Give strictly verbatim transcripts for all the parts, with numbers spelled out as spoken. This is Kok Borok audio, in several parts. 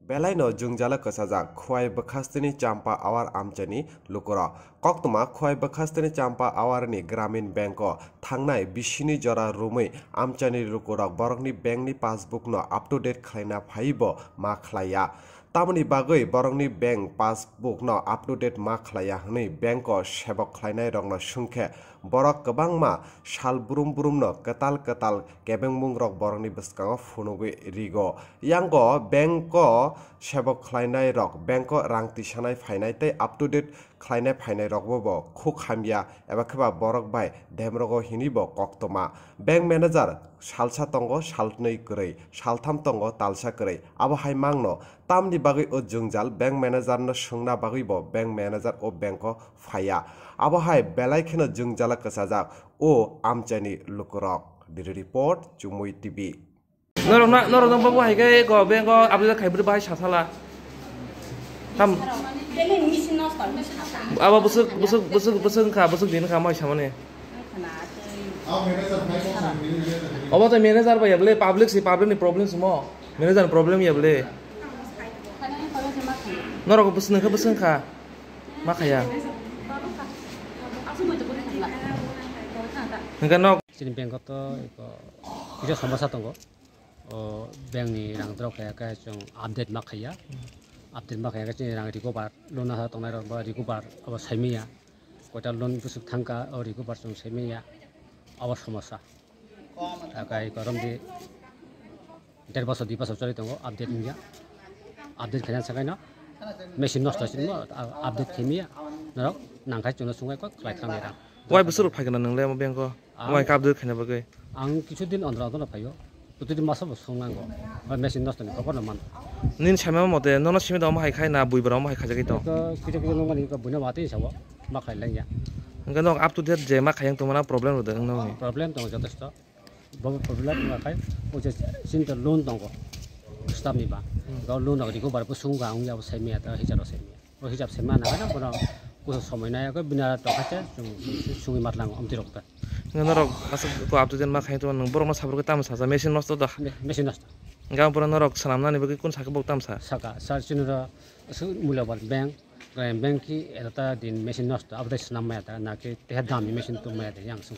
Belaino jwngjalo kwchajak Khowai bwkhasteni Champa Awar amchaini lukurok. Koktwma Khowai bwkhasteni Champa Awarni Gramin Banko thangnai bisini jora romwi amchaini lukurok borokni bankni passbookno up to date khlaina phaibo ma khlaiya. Tamoni bagwi borokni bank passbookno up to date ma khlaiya hwnwi banko sebok khlainairokno swngkhe borok kwbangma sal brum brumno kwtal kwtal kebengmungrok borokni bwskango phunugwi rigo. Yango banko sebok khlainairok banko rang tisanai phainai tei up to date khlainai phainairokbo bo khuk hamya eba khe ba borok bai demrogo hinwi bo koktwma. Bank manager salsa tongo salnwi kwrwi, saltham tongo talsa kwrwi. Abo hai mangno tamni bagwi o jwngjal bank managerno swngna bagwi bo bank manager o banko phaiya. Abo hai belai kheno jwngjalo kwchajak o amchaini lukurok. Bureau Report, Chumui T V. Norok na, norok no babu hai khe ko bank o update khai bwrwi bahai sasala. Tam. Abo bwswk, bwswk, bwswk, bwswk wngkha, bwswk din wngkha, mai samani. Obo to manager bai ya bwle, public si, public ni problem si mo. Manager ni problem ya bwle. Norok bwswk nang khe bwswk wngkha. Ma khaya. Hingke nok. Chini bank o to eko kisa somosya tongo. O bank ni rang drop kaya khe chwng update ma khaiya. Update ma khaiya khe chini rang recover, loan ha tongnai rok ba recover abo saimanya. Koita loan bwswk thangkha o recover chwng saimanya. Abo somosya. Takai korom di der bosor dui bosor choli tongo update wngya. Update khaina sakaino machine nosto simo update khaimaya. Norok nangkhai chwngno sungwi kok khlai thangni rang. Wai bwswk rok phaikha na nwngle omo bank o? Ang Wai kap dui khaina bagwi. Ang kichu din ondro ondro phaio. Protidin masa bo sung nango. Wai machine nosto ni khobor no man. Nini saimama mote nono simi da omo hai khai na buibra omo hai khaijagwi tong? Ko kichu kichu nungmani ko buino mati sabo ma khlai langya. Hingke nok up to date je ma khayang tongmana problem rwdwk wng nokni? Problem tongo jotosto. Bo problem wngkha khai o je sinta loan tongo staff ni ba. Hmm. Ga loan rok recover bo sung ga wngya bo saimaya ta hijab rok saimaya. O hijab saimaya na kana bono kusa somoi nai ko bina tokha se sung sungwi matlang omti rok ta. Nga norok aswk ko up to date ma khai to nang borok no sabur ko tam sa sa machine nosto da. Me-, machine nosto. Ga borok norok sanam nani bagwi kun sakhe bok tam sa. Saka sar chini ro aswk mulya bar bank. Kaya bank ki eta din machine nosto, abo dai swnam maya ta, na ki teha dam ni machine tu maya ta yang sung.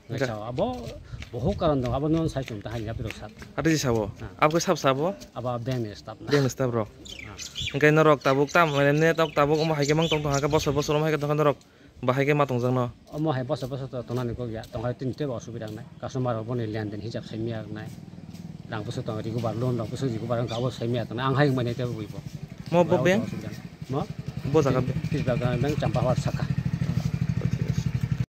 Ngai Ga- sao, abo bohu karon dong, abo non sai chung ta hai yapirok sat. Ate ji sabo? Ha. Abo ke sab sabo? Abo bank ni staff na. Bank ni staff rok. Ha. Hingke norok tabuk tam, mane ne tok tabuk omo hai ke mang tong tong hake bosor bosor omo hai ke tong norok bahai ke ma tong jang no. Omo hai bosor bosor to tongnani kok ya, tong hai tin tebo osubida nai. Customer rok boni lenden hisab sai miya nai. Rang bwswk tong recover, loan rok bwswk recover wngkha, abo sai miya tong nai. Ang hai wngmani tebo buibo. Mo bo bank? Mo? Bo jaga bank? Tisba bank Champahar saka.